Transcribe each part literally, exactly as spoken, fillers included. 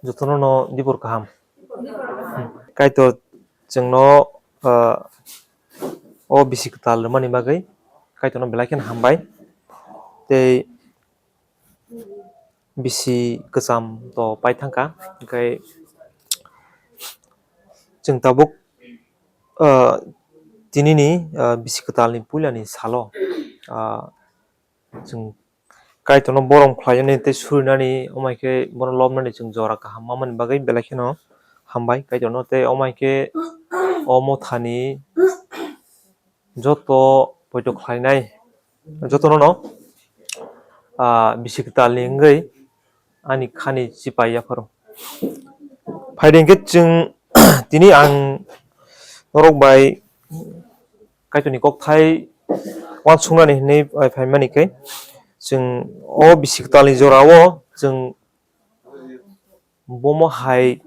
Jotono no dibor kaham. Kaitor chwngno, ah, o bisi kwtal rwmani bagwi Kaitorno belai kheno hambai. Tei bisi kwcham to pai thangkha, hwnkhe chwng tabuk, ah, tinini, ah, bisi kwtalni puilani salo, ah, chwng Kaitorno borom khlainani tei surinani, omo hai khe bono lobnani chwng jora kaham mamani bagwi belai kheno hambai Kaitorno. Tei omo hai khe o mothani joto poito khlainai jotono no, ah, bisi kwtalni wngwi ani khani chipai yapharo. Phaidi hwnkhe chwng tini ang norok bai Kaitorni kokthai uansuknani hinwi phaimani khe, chwng o bisi kwtalni jorao chwng bomo hai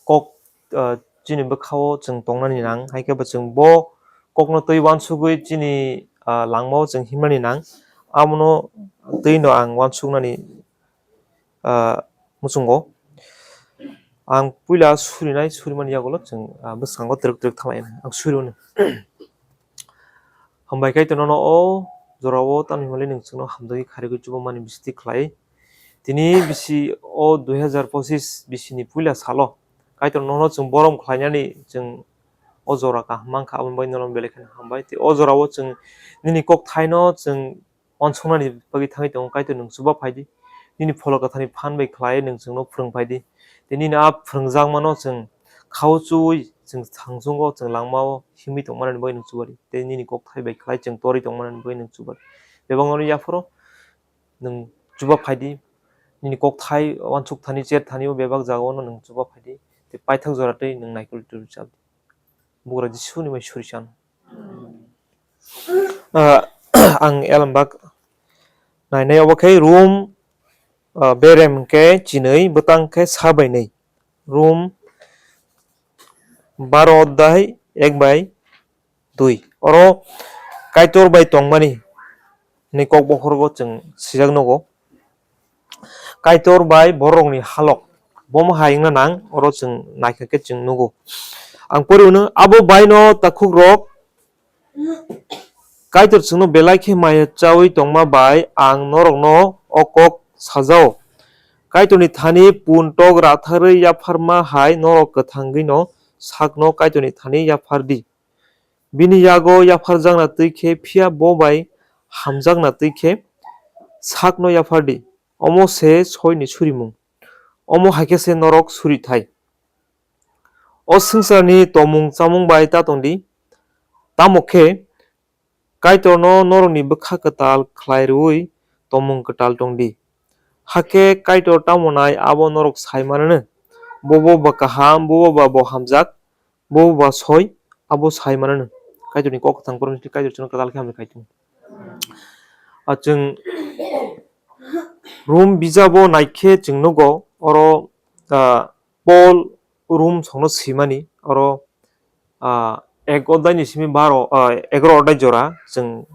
kok, ah, chini bwkhao chwng tongnani nang, hai khe bo chwng bo kokno twi uansugwi chini, ah, langmao chwng himnani nang, abono twino ang uansuknani, ah, muchungo. Ang puila surinai, surimani yagulo chwng, ah, bwskango twrwk twrwk thanglai ang suri mano. Hambai khe nono o jorao tamni hwnle nwng chwngno hamjagwi kharigwi chubamani bisti khlai. Tini bisi o dui hazar pochis bisini puila salo Kaitor nono chwng borom khlainani chwng o jora kaham mankha, aboni bagwi nono belai kheno hambai. Tei o jorao chwng nini kokthaino chwng uansuknani bagwi thangwi tongo, Kaitor nwng chuba phaidi. Nini Pholok Kwtharni phan bai khlai nwng chwngno phwrwng phaidi. Tei nini a phwrwngjakmano chwng khao chuwi chwng thangsungo chwng langmao himwi tongmanani bagwi nwng chubadi. Tei nini kokthai bai khlai chwng torwi tongmanani bagwi nwng chubadi. Bebak nono yaphoro nwng chuba phaidi. Nini kokthai uansuk thani, cher thani o bebak jagao no nwng chuba phaidi. Tei paithak jora tei nwng naikol twi rwchabdi. Bugra Jisuni bai suri san. Ah, ang elambak nainai obo khe Rom, ah, berem khe chinwi, bwtang khe sa bai nwi. Rom baro odhai ek bai dui. Oro Kaitor bai tongmani ni kok bokhorgo chwng sijak nugo. Kaitor bai borokni halok bomo hai wngna nang, oro chwng naikha khe chwng nugo. Ang pori hwno, abo baino takhukrok Kaitor chwngno belai khe maya chawi tongma bai ang norokno o kok sajao. Kaitorni thani puntok ratharwi yapharma hai norok kwthangwino sakno Kaitorni thani yaphardi. Bini yago yapharjakna twi khe, phiya bo bai hamjakna twi khe sakno yaphardi. Omo se soini surimung. Omo hai khe se norok suri thai. O swngcharni tomung chamung bai ta tongdi, tamo khe Kaitorno norokni bwkha kwtal khlai rwui tomung kwtal tongdi. Hakhe Kaitor tamo nai abo norok sai mananw, bobo ba kaham, bobo ba bo hamjak, bobo ba soi, abo sai mananw. Kaitorni kok kwthang porong Kaitor chwngno kwtal khe hamjak khai tongo. Ah, chwng Rom bijabo naikhe chwng nugo, oro, ah, Paul Rom songno swimani, oro, ah, ek odhai ni simi baro, ah, egaroh odhai jora chwng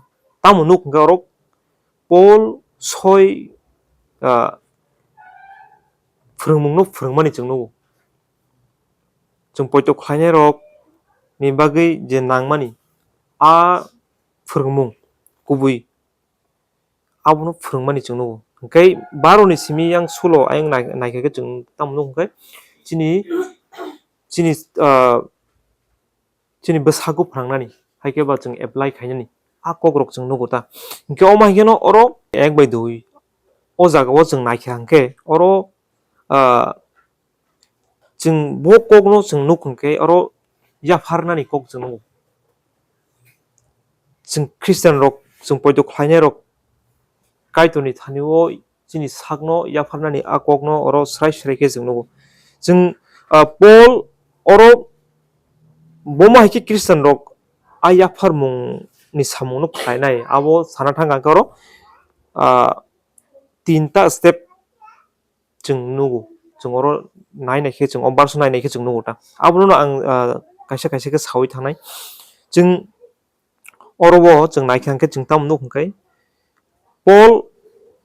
tamo nuk hwnkhe oro Paul soi, ah, phwrwngmungno phwrwngmani chwng nugo. Chwng poito khlainairok ni bagwi je nangmani a phwrwngmung kubui abono phwrwngmani chwng nugo. Hwnkhe baroni simi yang sulo ayang nai-, naikha khe chwng tamo nugo hwnkhe chini, chini, ah, chini bwsakgo phwrangnani, hai khe ba chwng apply khainani a kokrok chwng nugo ta. Hwnkhe omo hai kheno oro ek bai dui o jagao chwng naikha hwnkhe oro, ah, chwng bo kokno chwng nuk hwnkhe oro yapharnani kok chwng nugo. Chwng Christian rok, chwng poito khlainai rok Kaitorni thani o chini sakno yapharnani a kokno oro srai srai khe chwng nugo. Chwng, ah, Paul oro bomo hai khe Christian rok a yapharmung ni samung no khlainai, abo sana thang khe oro, ah, tinta step chwng nugo, chwng oro nai nai khe, chwng o verse nai nai khe chwng nugo ta. Abono no ang, ah, kaisa kaisa khe saui thangnai. Chwng oro bo chwng naikha hwnkhe chwng tamo nuk hwnkhe Paul,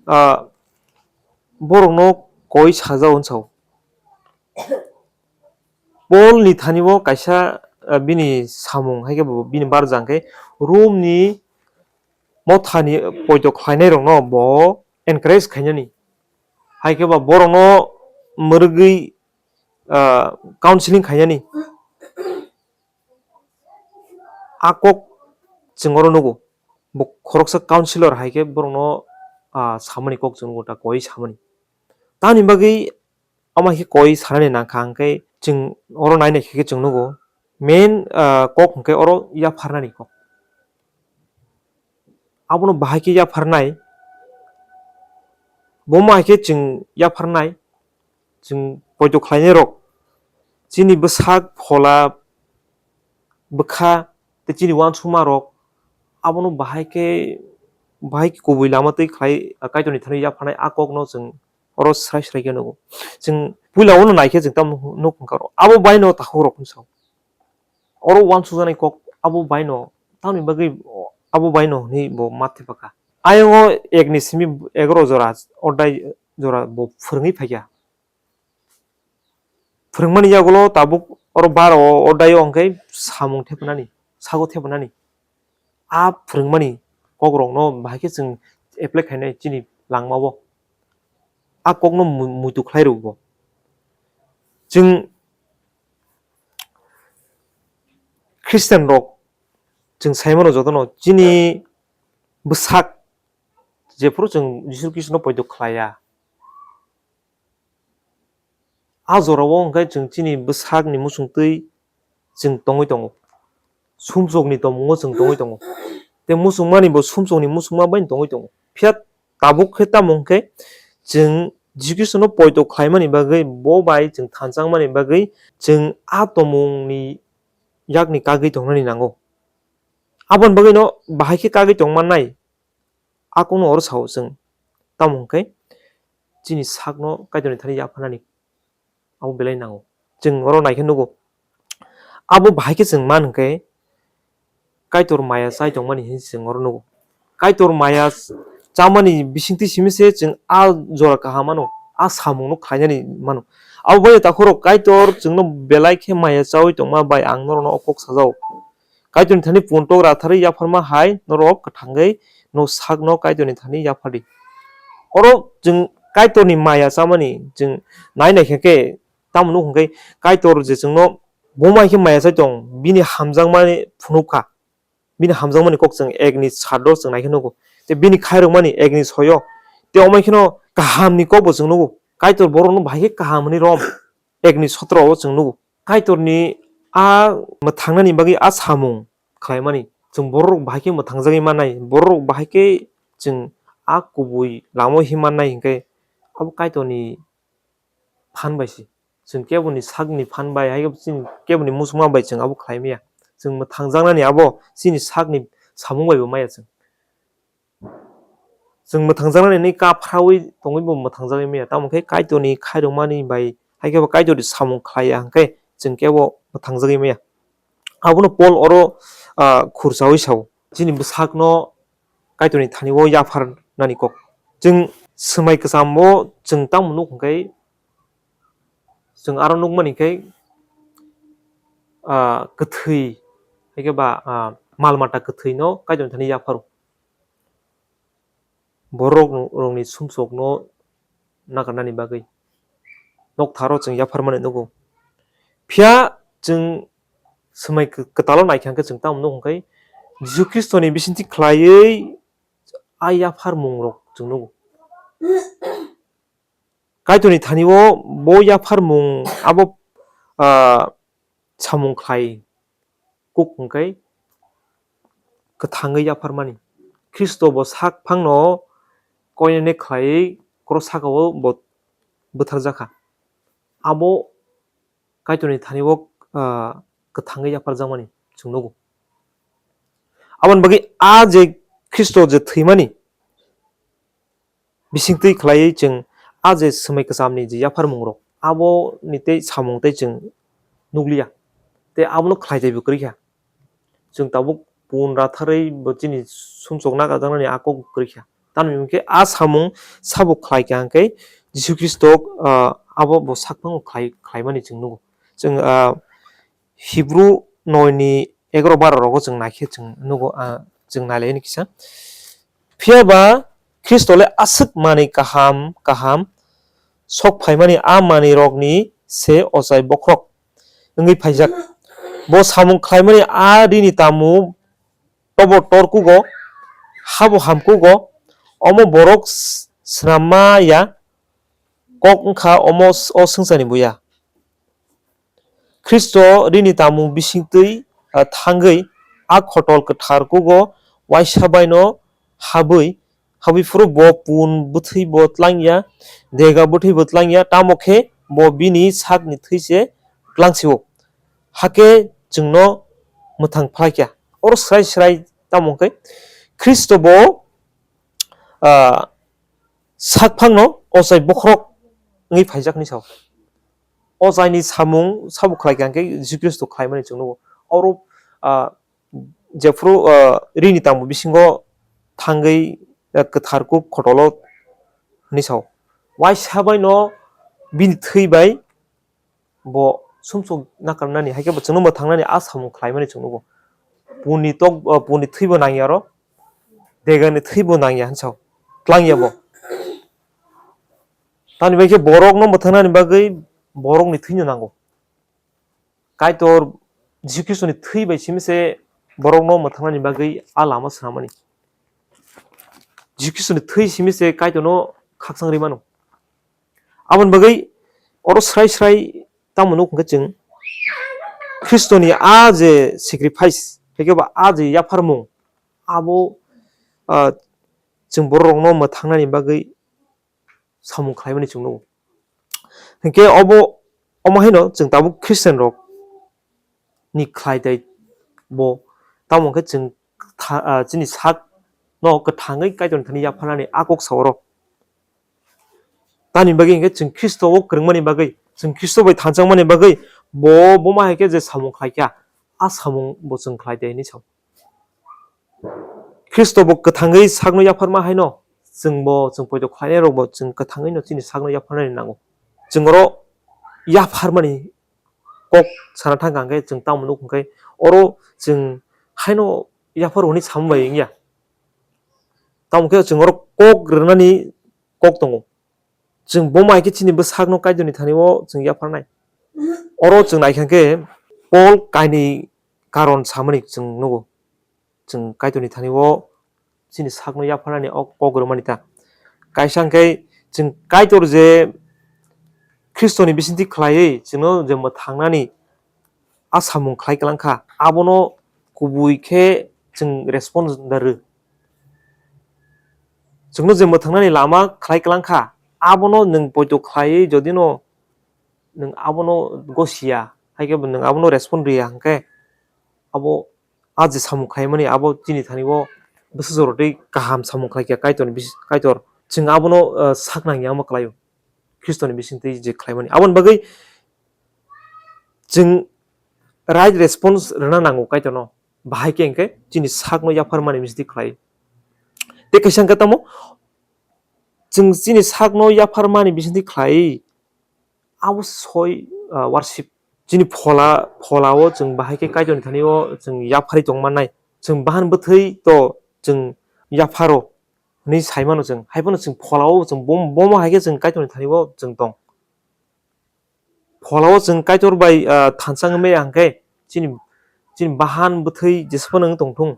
ah, borokno koi sajao hwn sao. Paul ni thani o kaisa, ah, bini samung hai khe bo bini barja hwnkhe Rom ni mothani poito khlainai rokno bo encourage khainani, hai khe ba borokno mwrwgwi, ah, counseling khainani. A kok chwng oro nugo, bo khoroksa counselor hai khe borokno, ah, samani kok chwng nugo, ta koi samani. Tamni bagwi omo hai khe koi sanani nangkha, hwnkhe chwng oro nai nai khe chwng nugo main, ah, kok hwnkhe oro yapharnani kok. Abono bahai khe yapharnai, bomo hai khe chwng yapharnai, chwng poito khlainai rok, chini bwsak, phola, bwkha, tei chini uansukma rok, abono bahai khe, bahai khe kubui lama twi khlai, Kaitorni thani yapharnai a kokno chwng oro srai srai khe nugo. Chwng puila ono nai khe chwng tamo nuk hwnkha oro. Abo baino takhuk rok hwnwi sao. Oro uansukjaknai kok abo baino, tamni bagwi abo baino hwnwi bo ma thepakha. Ayongo ekni simi egaroh jora, odai jora bo phwrwngwi phaikha. Phwrwngmani yagulo tabuk oro baro o, o daio hwnkhe samung thepnani, sago thepnani. A phwrwngmani kokrokno bahai khe chwng apply khainai chini langmao. A kokno mu-, muitu khlai rwgo. Chwng Christian rok chwng sai mano jotono chini bwsak jephuru chwng Jisu Khristono poito khlaiya. A jorao hwnkhe chwng chini bwsakni muchungtwi chwng tongwi tongo. Sumsokni tongmungo chwng tongwi tongo. Tei muchungmani bo sumsokni muchungma bai tongwi tongo. Phiya tabuk khe tamo hwnkhe chwng Jisu Khristono poito khlaimani bagwi, bo bai chwng thanchangmani bagwi chwng a tongmungni yakni kagwi tongnani nango. Aboni bagwino bahai khe kagwi tongmannai. A kokno oro sao chwng. Tamo hwnkhe chini sakno Kaitorni thani yapharnani abo belai nango. Chwng oro naikhe nugo. Abo bahai khe chwng man hwnkhe Kaitor maya chai tongmani hinwi chwng oro nugo. Kaitor maya chamani bisingtwi simi se chwng a jora kaham mano, a samungno khlainani mano. Abo bai takhorok Kaitor chwngno belai khe maya chaui tongma bai ang norokno o kok sajao. Kaitorni thani puntok ratharwi yapharma hai norok kwthangwi no sakno Kaitorni thani yaphardi. Oro chwng Kaitorni maya chamani chwng nai naikha khe tamo nuk hwnkhe Kaitor je chwngno buma khe maya chai tong, bini hamjakmani phunukha, bini hamjakmani kok chwng ekni sado chwng naikhe nugo, tei bini khairokmani ekni soyo, tei omo kheno kahamni kokbo chwng nugo. Kaitor borokno bahai khe kaham hwnwi rom, ekni sotro o chwng nugo. Kaitorni a mwthangnani bagwi a samung khlaimani chwng borok bahai khe mwthangjagwi mannai, borok bahai khe chwng a kubui lama hinwi mannai hwnkhe abo Kaitorni phan bai se. Chwng keboni sakni phan bai, hai khe chini keboni muchungma bai chwng abo khlai maya. Chwng mwthangjaknani abo chini sakni samung bai bo maya chwng. Chwng mwthangjaknani hinwi kaphraui tongwi bo mwthangjagwi maya. Tamo khe Kaitorni khairokmani bai, hai khe bo Kaitorni samung khlai ya hwnkhe chwng kebo mwthangjagwi maya. Abono Paul oro, ah, khursaui sao. Chini bwsakno Kaitorni thani o yapharnani kok. Chwng swmai kwcham o chwng tamo nuk hwnkhe, chwng aro nukmani khe, ah, kwthwi, hai khe ba, ah, mal mata kwthwino Kaitorni thani yapharo. Borok rokni sumsokno nakarnani bagwi noktharo chwng yapharmani nugo. Phiya chwng swmai kwtalo naikha hwnkhe chwng tamo nugo hwnkhe Jisu Khristoni bisingtwi khlaiwi a yapharmungrok chwng nugo. Kaitorni thani o bo yapharmung abo, ah, samung khlai kuk hwnkhe kwthangwi yapharmani. Khristo bo sak phangno koinene khlaiwi kros sakao bo butharjakha. Abo Kaitorni thani o, ah, kwthangwi yapharjakmani chwng nugo. Aboni bagwi a je Khristo je thwimani, bisingtwi khlaiwi chwng a je swmai kwchamni je yapharmungrok, aboni tei samung tei chwng nukliya, tei abono khlai taibo kwrwikha. Chwng tabuk pun ratharwi bo chini sumsok nakarjaknani a kok kwrwikha. Tamni hwnkhe a samung sabo khlaikha hwnkhe Jisu Khristo, ah, abo bo sakphang khlai, khlaimani chwng nugo. Chwng, ah, Hibru noi ni egaroh baroh rogo chwng naikhe chwng nugo, ah, chwng nailaini kisa. Phiya ba Khristo le aswk manwi kaham kaham sok phaimani a manwi rokni se ochai bokhorok wngwi phaijak. Bo samung khlaimani a rini tamu tobo tor kugo, habo ham kugo, omo borok s-, snamma ya kok wngkha omo s-, o swngcharni buya. Khristo rini tamung bisingtwi, ah, thangwi a khotol kwthar kugo waisa baino habwi, habwi phuru bo pun bwthwi bo tlangya, dega bwthwi bo tlangya, tamo khe bo bini sakni thwi se tlangsio. Hakhe chwngno mwthang phlaikha. Oro srai srai tamo khe Khristo bo, ah, sakphangno ochai bokhorok wngwi phaijak hinwi sao. O jaini samung sabo khlai kha hwnkhe Jisu Khristo khlaimani chwng nugo. Oro, ah, jephuru, ah, rini tangbo bisingo thangwi, ah, kwthar kuk khotolo hinwi sao. Waisa baino bini thwi bai bo sumsok nakarnani, hai khe bo chwngno mwthangnani a samung khlaimani chwng nugo. Puni tok, ah, puni thwibo nangya oro, degani thwibo nangya hinwi sao. Tlangya bo. Tamni bai khe borokno mwthangnani bagwi borokni thwino nango. Kaitor Jisu Khristoni thwi bai simi se borokno mwthangnani bagwi a lama swnamani. Jisu Khristoni thwi simi se Kaitorno khakchang rwi mano. Aboni bagwi oro srai srai tamo nuk hwnkhe chwng Khristoni a je sacrifice, hai khe ba a je yapharmung, abo, ah, chwng bororokno mwthangnani bagwi samung khlaimani chwng nugo. Hinkhe obo, omo haino chwng tabuk Christian rok ni khlai tei bo tamo khe chwng tha-, ah, chini sak no kwthangwi Kaitorni thani yapharnani a kok sa oro. Tamni bagwi hinkhe chwng Khristo o kwrwngmani bagwi, chwng Khristo bai thanchangmani bagwi bo, bo ma hai khe je samung khlai kha, a samung bo chwng khlai tei hinwi sao. Khristo bo kwthangwi sakno yapharma haino, chwngbo, chwng poito khlainai rokbo chwng kwthangwino chini sakno yapharnani nango. Chwng oro yapharmani kok sana thangkha hwnkhe chwng tamo nuk hwnkhe oro chwng haino yaphar hwnwi samung bai wngya. Tamo khe chwng oro kok rwnani kok tongo. Chwng bo mai khe chini bwsakno Kaitorni thani o chwng yapharnai. Oro chwng naikha khe Paul kainwi karon samani chwng nugo. Chwng Kaitorni thani o chini sakno yapharnani o kok rwmani ta. Kaisa hwnkhe chwng Kaitor je Khristoni bisingtwi khlaiwi chwngno je mwthangnani a samung khlai kwlang kha, abono kubui khe chwng response da rw. Chwngno je mwthangnani lama khlai kwlang kha, abono nwng poito khlaiwi jodi no nwng abono gosiya, hai khe bo nwng abono respond rwya hwnkhe, abo a je samung khlaimani abo chini thani o bwswk jorotwi kaham samung khlai kha Kaitorni bis-, Kaitor. Chwng abono, ah, sak nangya wngma kwlaio. Khristoni bisingtwi je khlaimani. Aboni bagwi chwng right response rwna nango Kaitorno. Bahai khe hwnkhe chini sakno yapharmani bisingtwi khlai. Tei kaisa hwnkhe tamo chwng chini sakno yapharmani bisingtwi khlai abo soi, ah, worship. Chini phola, phola o chwng bahai khe Kaitorni thani o chwng yapharwi tong mannai. Chwng bahan bwthwi to chwng yapharo hwnwi sai mano chwng. Hai phano chwng phola o chwng bom-, bomo hai khe chwng Kaitorni thani o chwng tong. Phola o chwng Kaitor bai, ah, thansa wngmaya hwnkhe chini, chini bahan bwthwi jesa phano wng tong thung.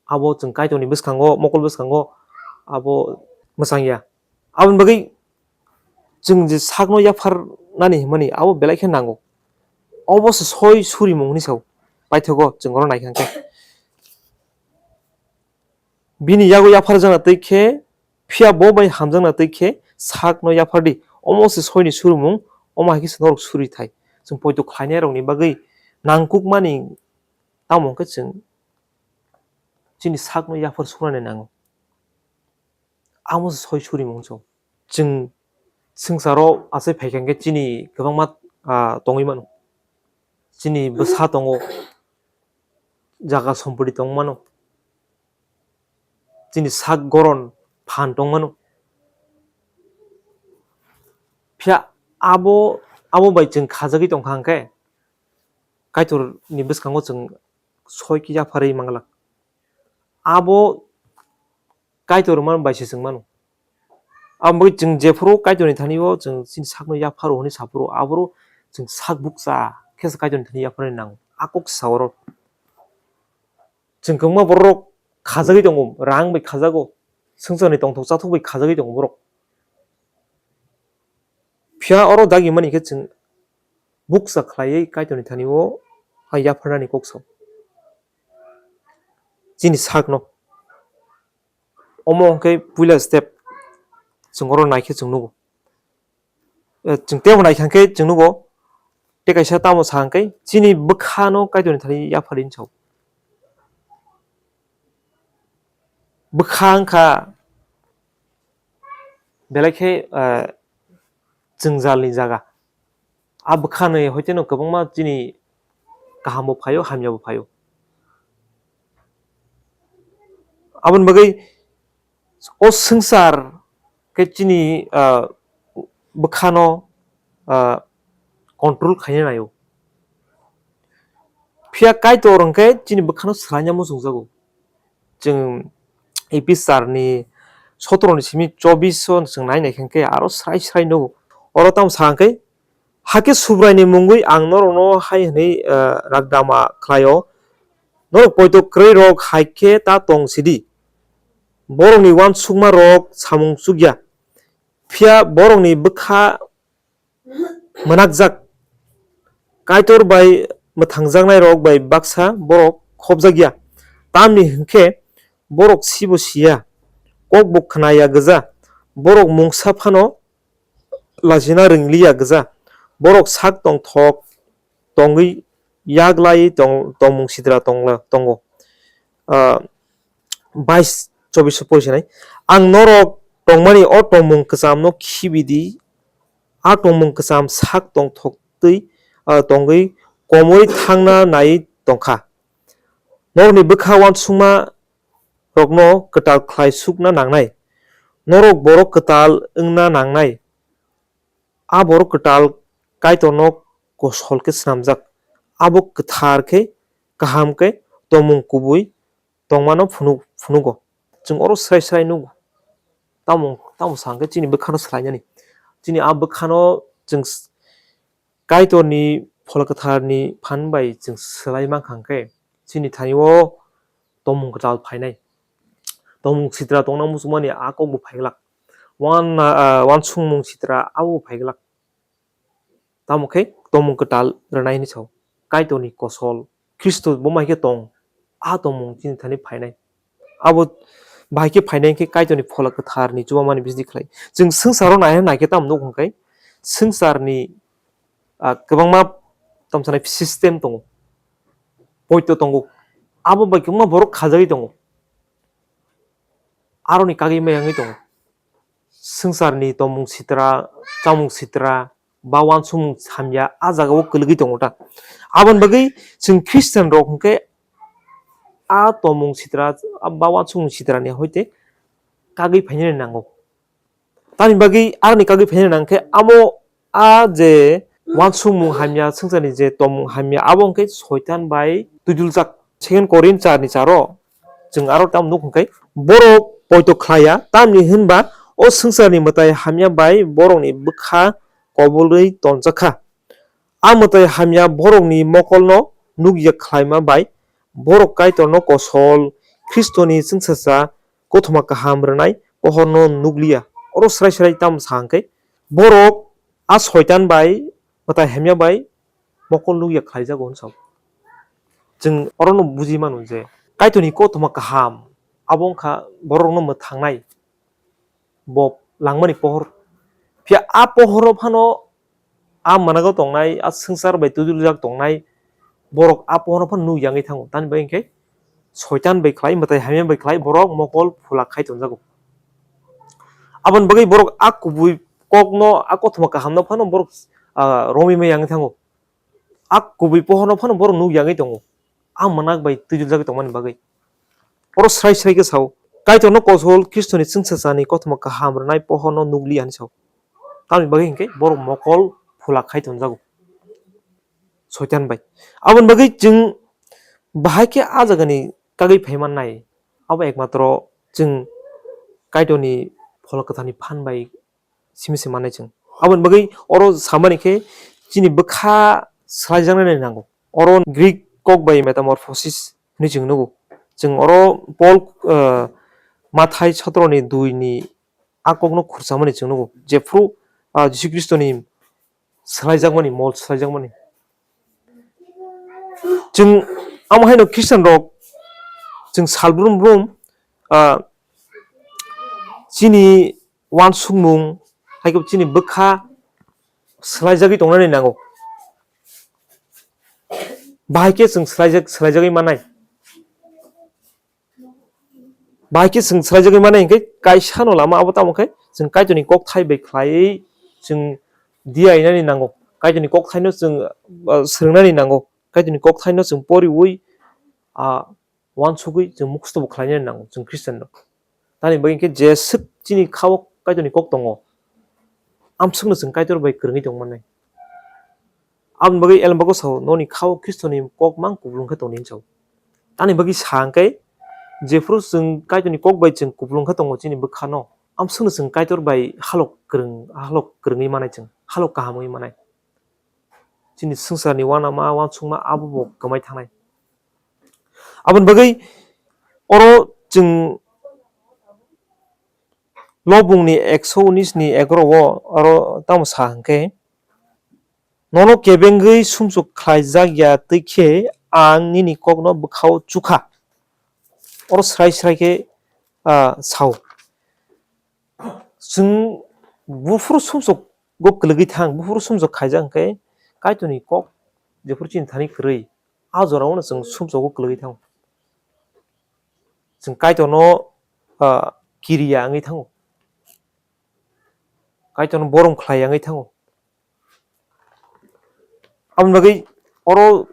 Abo chwng Kaitorni bwskango, mokol bwskango abo mwchangya. Aboni bagwi chwng je sakno yapharnani hwnmani abo belai khe nango. Obo se soi surimung hwnwi sao. Paithago chwng oro naikha khe. Bini yago yapharjakna twi khe, phiya bo bai hamjakna twi khe sakno yaphardi. Omo se soini surimung, omo hai khe se norok suri thai. Chwng poito khlainairokni bagwi nangkukmani tamo khe chwng chini sakno yaphar suknani nango. Amo se soi surimung chwng. Chwng swngcharo achai phaikha hwnkhe chini kwbangma, ah, tongwi mano. Chini bwsa tongo, jaga sompoti tong mano. Chini sak goron phan tong mano. Phiya abo, abo bai chwng khajagwi tongkha hwnkhe, Kaitorni bwskango chwng soi khe yapharwi manglak. Abo Kaitor man bai se chwng mano. Aboni bagwi chwng jephuru Kaitorni thani-o chwng chini sakno yapharo hwnwi saphuru, aboro chwng sak bukcha khe se Kaitorni thani yapharwi nango. A kok sa oro. Chwng kwbangma borok khajagwi tongo, rang bai khajago, swngcharni tongthok chathok bai khajagwi tongo borok. Phiya oro dagi mani khe chwng bukcha khlaiwi Kaitorni thani-o a yapharnani kok sao. Chini sakno. Omo hwnkhe puila step chwng oro naikhe chwng nugo. Eh, chwng teibo naikha hwnkhe chwng nugo, tei kaisa tamo sa hwnkhe chini bwkhano Kaitorni thani yapharwi sao. Bwkha wngkha belai khe, eh, jwngjalni jaga. A bwkhanwi hoiteno kwbangma chini kahambo phaio, hamyabo phaio. Aboni bagwi o swngchar khe chini, ah, bwkhano, ah, control khaina naio. Phiya Kaitor hwnkhe chini bwkhano swlaina muchungjago. Chwng Ephesarni sotoro ni simi chobbish o chwng nai nai khe aro srai srai nugo. Oro tamo sa hwnkhe, hakhe Subraini mungwi ang norokno hai hwnwi, eh, rakdama khlaio, norok poito kwrwi rok hai khe ta tong sidi. Borokni uansukma rok samung chukya, phiya borokni bwkha mwnakjak. Kaitor bai mwthangjaknairok bai baksa borok khopjakya, tamni hwnkhe borok sibo siya, kokbo khnaya gwja, borok mungsa phano lachina rwngliya gwja, borok sak tongthok tongwi yaglai tong-, tongmung sitra tongla-, tongo. Ah, bais, chobbish o porisinai. Ang norok tongmani o tongmung kwchamno khibi di, a tongmung kwcham sak tongthok twi, ah, tongwi komorwi thangna nai tongkha. Norokni bwkha uansukma rokno kwtal khlai sukna nangnai. Norok borok kwtal wngna nangnai. A borok kwtal Kaitorno kosol khe snamjak. Abo kwthar khe, kaham khe, tongmung kubui tongmano phunuk-, phunugo. Chwng oro srai srai nugo. Tamo, tamo sa hwnkhe chini bwkhano swlainani. Chini a bwkhano chwng s-, Kaitorni Phola Kwtharni phan bai chwng swlai mankha hwnkhe, chini thani-o tongmung kwtal phainai. Tongmung sitra tongna muchungmani a kokbo phaiglak. Wan, ah, uansukmung sitra abo phaiglak. Tamo khe tongmung kwtal rwnai hwnwi sao. Kaitorni kosol, Khristo bo mai khe tong, a tongmung chini thani phainai. Abo bahai khe phainai khe Kaitorni Phola Kwtharni chubamani bisdi khlai. Chwng swngcharo nai nai khe tamo nuk hwnkhe, swngcharni, ah, kwbangma tamo sanai system tongo, poito tongo, abo bai kwbangma borok khajagwi tongo, aroni kagwi mayangwi tongo. Swngcharni tongmung sitra, chamung sitra, ba uansukmung hamya a jagao kwlwgwi tongo ta. Aboni bagwi chwng Christian rok hwnkhe a tongmung sitra, a ba uansukmung sitrani hoite kagwi phainani nango. Tamni bagwi aroni kagwi phainani nangkhe amo a je uansukmung hamya, swngcharni je tongmung hamya, abo hwnkhe Soitan bai twiduljak. Second Korin char ni charo chwng aro tamo nuk hwnkhe, borok poito khlaiya, tamni hwnba o swngcharni mwtai hamya bai borokni bwkha kobulwi tonjakha. A mwtai hamya borokni mokolno nukya khlaima bai borok Kaitorno kosol, Khristoni chwngsacha kothoma kaham rwnai pohorno nukliya. Oro srai srai tamo sa hwnkhe, borok a Soitan bai, mwtai hamya bai mokol nukya khlaijago hwn sao. Chwng orono buji mano je Kaitorni kothoma kaham abo wngkha borokno mwthangnai, bo langmani pohor. Phiya a pohoro phano a mwnago tongnai, a swngchar bai twiduljak tongnai borok a pohoro phano nuk yangwi thango. Tamni bagwi hwnkhe Soitan bai khlai, mwtai hamya bai khlai borok mokol phulak khai tongjago. Aboni bagwi borok a kubui kokno, a kothoma kahamno phano borok, ah, romwi ma yangwi thango. A kubui pohorno phano borok nuk yangwi tongo, a mwnak bai twiduljagwi tongmani bagwi. Oro srai srai khe sao, Kaitorno kosol Khristoni chwngsachani kothoma kaham rwnai pohorno nukliya hwnwi sao. Tamoni bagwi hinkhe borok mokol phulak khai tongjago Soitan bai. Aboni bagwi chwng bahai khe a jagani kagwi phai mannai, abo ekmatro chwng Kaitorni Phola Kwtharni phan bai simi se mannai chwng. Aboni bagwi oro samani khe chini bwkha swlaijaknani nango. Oro Greek kok bai metamorphosis hwnwi chwng nugo. Chwng oro Paul, ah, Mathai sotro ni dui ni a kokno khurchamani chwng nugo. Jephru, ah, Jisu Khristoni swlaijakmani, mol swlaijakmani. Chwng amo haino Christian rok chwng sal brum brum, ah, chini uansukmung, hai khe chini bwkha swlaijagwi tongnani nango. Bahai khe chwng swlaijak-, swlaijagwi mannai. Bahai khe chwng swlaijagwi mannai hinkhe kaisa no lama abo tamo khe chwng Kaitorni kokthai bai khlaiwi chwng diya inani nango. Kaitorni kokthaino chwng, ah, swrwngnani nango. Kaitorni kokthaino chwng poriwi, ah, uansugwi chwng mukhusto bo khlainani nango chwng Christian rok. Tamoni bagwi hinkhe jeswk chini khao Kaitorni kok tongo, amswkno chwng Kaitor bai kwrwngwi tongmannai. Aboni bagwi Elembako sao, "Noni khao Khristoni kok mang kupulung khe tongdi," hinwi sao. Tamoni bagwi sa hwnkhe, jephru chwng Kaitorni kok bai chwng kupulung khe tongo chini bwkhano, amswkno chwng Kaitor bai halok kwrwng, halok kwrwngwi manai chwng, halok kaham wngwi manai. Chini swngcharni uanama, uansukma abo bo kwmai thangnai. Aboni bagwi oro chwng Lobungni ekso unis ni egaro o oro tamo sa hwnkhe, "Nono kebengwi sumsok khlaijak ya twi khe ang nini kokno bwkhao chukha." Oro srai srai khe, ah, sao. Chwng buphuru sumsok go kwlwgwi thang, buphuru sumsok khaijak hwnkhe Kaitorni kok jephuru chini thani kwrwi, a jorao no chwng sumsok go kwlwgwi thango. Chwng Kaitorno, ah, kiriya wngwi thango. Kaitorno borom khlai wngwi thango. Aboni bagwi oro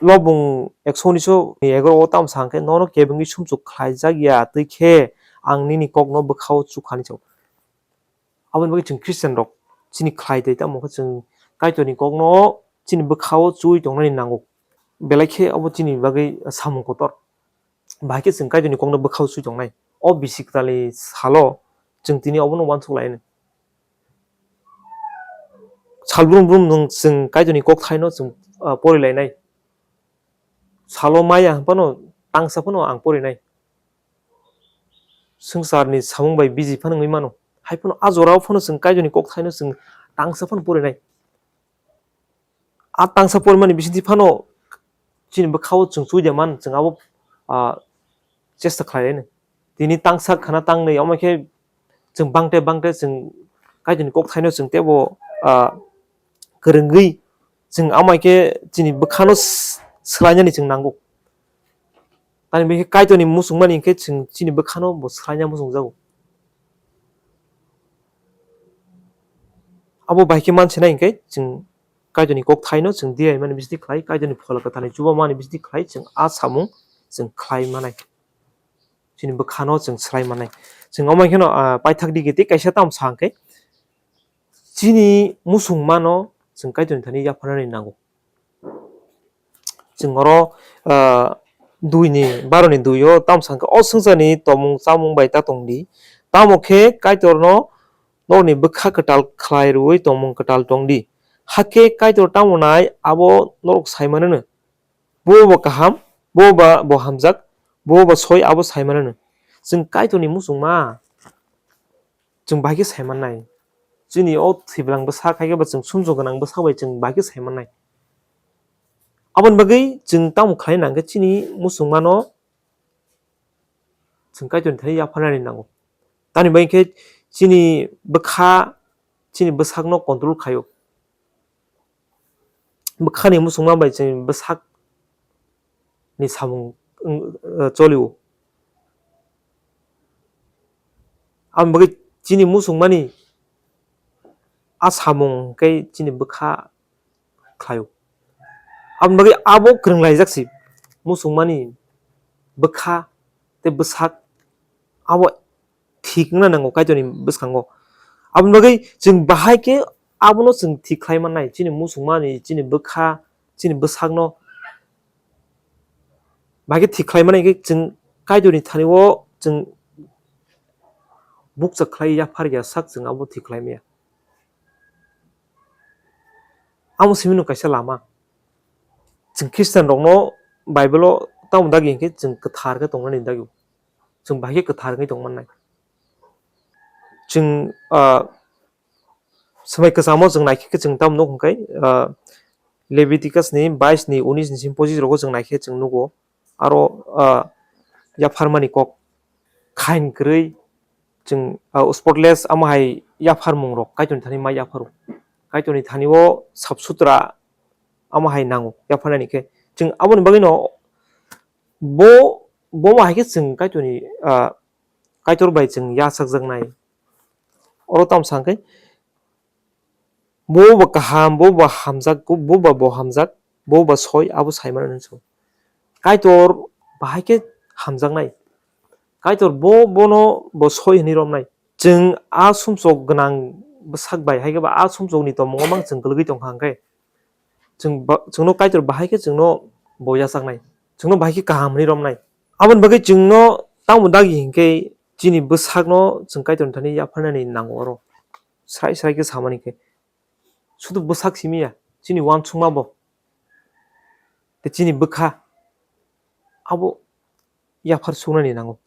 Lobung ekso unis ni egaro o tamo sa hwnkhe, "Nono kebengwi sumsok khlaijak ya twi khe ang nini kokno bwkhao chukha," hinwi sao. Aboni bagwi chwng Christian rok chini khlai tei tamo khe chwng Kaitorni kokno chini bwkhao chuwi tongnani nango. Belai khe abo chini bagwi samung kotor. Bahai khe chwng Kaitorni kokno bwkhao chuwi tongnai. O bisi kwtalni salo chwng tini obono uansuk lainai. Sal brum brum nwng chwng Kaitorni kokthaino chwng, ah, pori lainai. Salo maya hwn phano tangsa phano ang porinai. Swngcharni samung bai busy phano wngwi mano. Hai phano a jorao phano chwng Kaitorni kokthaino chwng tangsa phano porinai. A tangsa porimani bisingtwi phano chini bwkhao chwng chuida man, chwng abo, ah, chesta khlainai. Tini tangsa khana tangnwi, omo khe chwng bangte bangte chwng Kaitorni kokthaino chwng teibo, ah, kwrwngwi chwng amai khe chini bwkhano s-, swlainani chwng nango. Tamni bagwi khe Kaitorni muchungmani hinkhe chwng chini bwkhano bo swlaina muchungjago. Abo bai khe mansinai hinkhe chwng Kaitorni kokthaino chwng diya mani bisingtwi khlai, Kaitorni Phola Kwtharni chubamani bisingtwi khlai chwng a samung chwng khlai manai. Chini bwkhano chwng swlai manai. Chwng omo kheno, ah, paithak digi tei kaisa tamo sa hwnkhe, chini muchungmano chwng Kaitorni thani yapharnani nango. Chwng oro, ah, dui ni, baro ni dui o tamo sa hwnkhe, "O swngcharni tomung chamung bai ta tongdi, tamo khe Kaitorno norokni bwkha kwtal khlai rwui tongmung kwtal tongdi. Hakhe Kaitor tamo nai abo norok sai mananw." Bo bo kaham, bo ba bo hamjak, bo ba soi abo sai mananw. Chwng Kaitorni muchungma, chwng bai khe sai mannai. Chini o thwibwlang bwsak hai khe ba chwng sumsok gwnang bwsak bai chwng bai khe sai mannai. Aboni bagwi chwng tamo khlai nang khe chini muchungmano chwng Kaitorni thani yapharnani nango. Tamni bagwi khe chini bwkha, chini bwsakno control khaio. Bwkhani muchungma bai chini bwsakni samung wng, eh, cholio. Aboni bagwi chini muchungmani a samung khe chini bwkha khlaio. Aboni bagwi abo kwrwnglaijak si muchungmani bwkha tei bwsak abo thik wngna nango Kaitorni bwskango. Aboni bagwi chwng bahai khe abono chwng thik khlai mannai, chini muchungmani, chini bwkha, chini bwsakno bahai khe thik khlai mannai khe chwng Kaitorni thani-o chwng bukcha khlai yaphar ya sak chwng abo thik khlai maya. Amo simi no kaisa lama. Chwng Christian rokno Bible-o tamo dagi hinkhe chwng kwthar khe tongnani dagi. Chwng bahai khe kwthar wngwi tongmannai. Chwng, ah, swmai kwchamo chwng naikhe chwng tamo nuk hwnkhe, ah, Leviticus ni bais ni unis ni simi pochis rogo chwng naikhe chwng nugo. Aro, ah, yapharmani kok khain kwrwi chwng, ah, spotless amo hai yapharmung rok Kaitorni thani ma yapharo. Kaitorni thani o sap sutra amo hai nango yapharnani khe. Chwng aboni bagwino bo, bo ma hai khe chwng Kaitorni, ah, Kaitor bai chwng yachakjaknai. Oro tamo sa hwnkhe, bo ba kaham, bo ba hamjak, bo ba bo hamjak, bo ba soi, abo sai mano hinwi sa. Kaitor bahai khe hamjaknai. Kaitor bo, bono bo soi hinwi romnai. Chwng a sumsok gwnang bwsak bai, hai khe ba a sumsokni tongmungo mang chwng kwlwgwi tongkha hwnkhe, chwng ba-, chwngno Kaitor bahai khe chwngno bo yachaknai, chwngno bahai khe kaham hinwi romnai. Aboni bagwi chwngno tamo dagi hinkhe chini bwsakno chwng Kaitorni thani yapharnani nango oro. Srai srai khe samani khe. Sudu bwsak simi ya, chini uansukma bo. Tei chini bwkha abo yaphar suknani nango.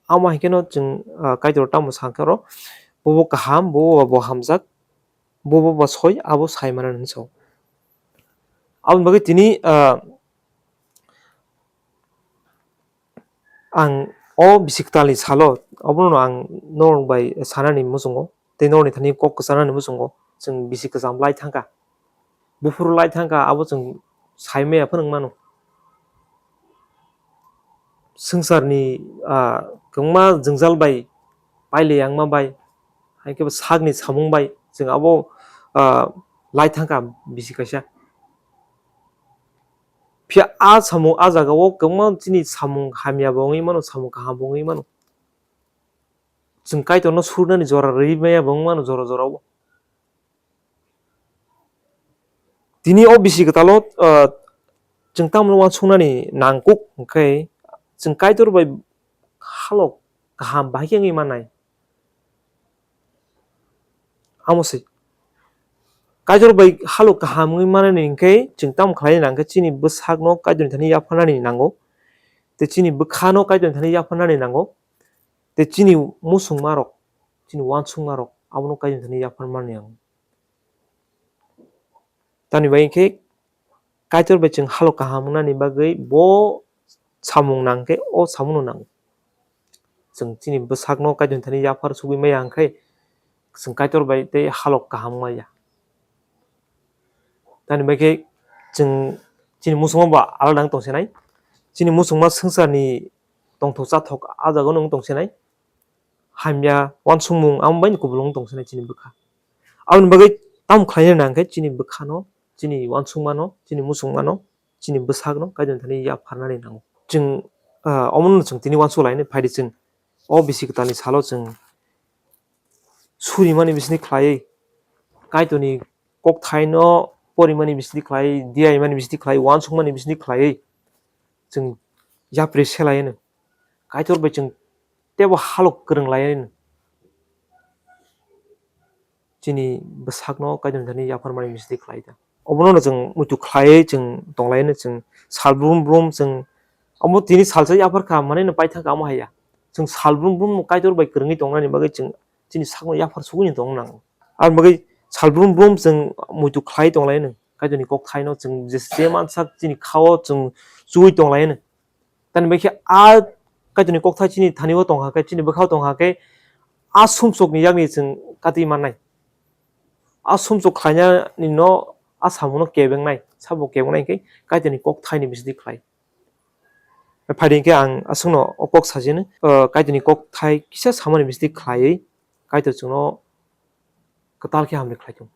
Amo hai kheno chwng, ah, Kaitor tamo sa khe oro, bo bo kaham, bo bo bo hamjak, bo bo bo soi, abo sai mano hinwi sa. Aboni bagwi tini, ah, ang o bisi kwtalni salo, obono ang norok bai sanani muchungo, tei norokni thani kok kwchanani muchungo, chwng bisi kwcham lai thangkha. Buphuru lai thangkha, abo chwng sai maya phano wng mano. Swngcharni, ah, kwbangma jwngjal bai, pailai yangma bai, hai khe sakni samung bai, chwng abo, ah, lai thangkha bisi kaisa. Phiya a samung, a jagao kwbangma chini samung hamya bo wngwi mano, samung kaham bo wngwi mano. Chwng Kaitorno surnani jora rwi maya bo wng mano jora jorao. Tini o bisi kwtalo, ah, chwng tamni uansuknani nangkuk hwnkhe, chwng Kaitor bai halok kaham bahai khe wngwi mannai. Amo se. Kaitor bai halok kaham wngwi manani hwnkhe, chwng tamo khlai nang khe chini bwsakno Kaitorni thani yapharnani nango. Tei chini bwkhano Kaitorni thani yapharnani nango. Tei chini musungmarok, chini uansukmarok, abono Kaitorni thani yapharmani nango. Tamni bagwi khe Kaitor bai chwng halok kaham wngnani bagwi bo samung nang khe o samungno nango. Chwng chini bwsakno Kaitorni thani yaphar sugwi maya hwnkhe chwng Kaitor bai tei halok kaham wngmaya. Tamni bagwi khe chwng chini muchungma bo alada wng tongsinai. Chini muchungma swngcharni tongthok chathok a jagao wng tongsinai. Hamya uansukmung amo bai kubulung tongsinai chini bwkha. Aboni bagwi tamo khlaina nang khe chini bwkhano, chini uansukmano, chini muchungmano, chini bwsakno Kaitorni thani yapharnani nango. Chwng, ah, omono chwng tini uansuk lainai, phaidi chwng o bisi kwtalni salo chwng surimani bisini khlaiwi, Kaitorni kokthaino porimani bisini khlaiwi, diyaimani bisini khlaiwi, uansukmani bisini khlaiwi chwng yapri se laino. Kaitor bai chwng teibo halok kwrwng laino. Chini bwsakno Kaitorni thani yapharmani bisidi khlai da. Obono no chwng muitu khlaiwi chwng tonglaino, chwng sal brum brum chwng, omo tini salsa yaphar kha, manwi no paithak kha, omo haiya. Chwng sal brum brum no Kaitor bai kwrwngwi tongnani bagwi chwng chini sakno yaphar sugwi no tongna nango. Aboni bagwi sal brum brum chwng muitu khlai tonglaino, Kaitorni kokthaino chwng je, je mansak chini khao chwng chuwi tonglaino. Tamni bai khe a Kaitorni kokthai chini thani o tongkha khe, chini bwkhao tongkha khe, a sumsokni yakni chwng kati mannai. A sumsok khlainani no a samungno kebengnai, sabo kebengnai khe Kaitorni kokthaini bisidi khlai. Phaidi khe ang aswkno o kok sajini, o Kaitorni kokthai kisa samani bisidi khlaiwi Kaitor chwngno kwtal khe hamri khlai thung.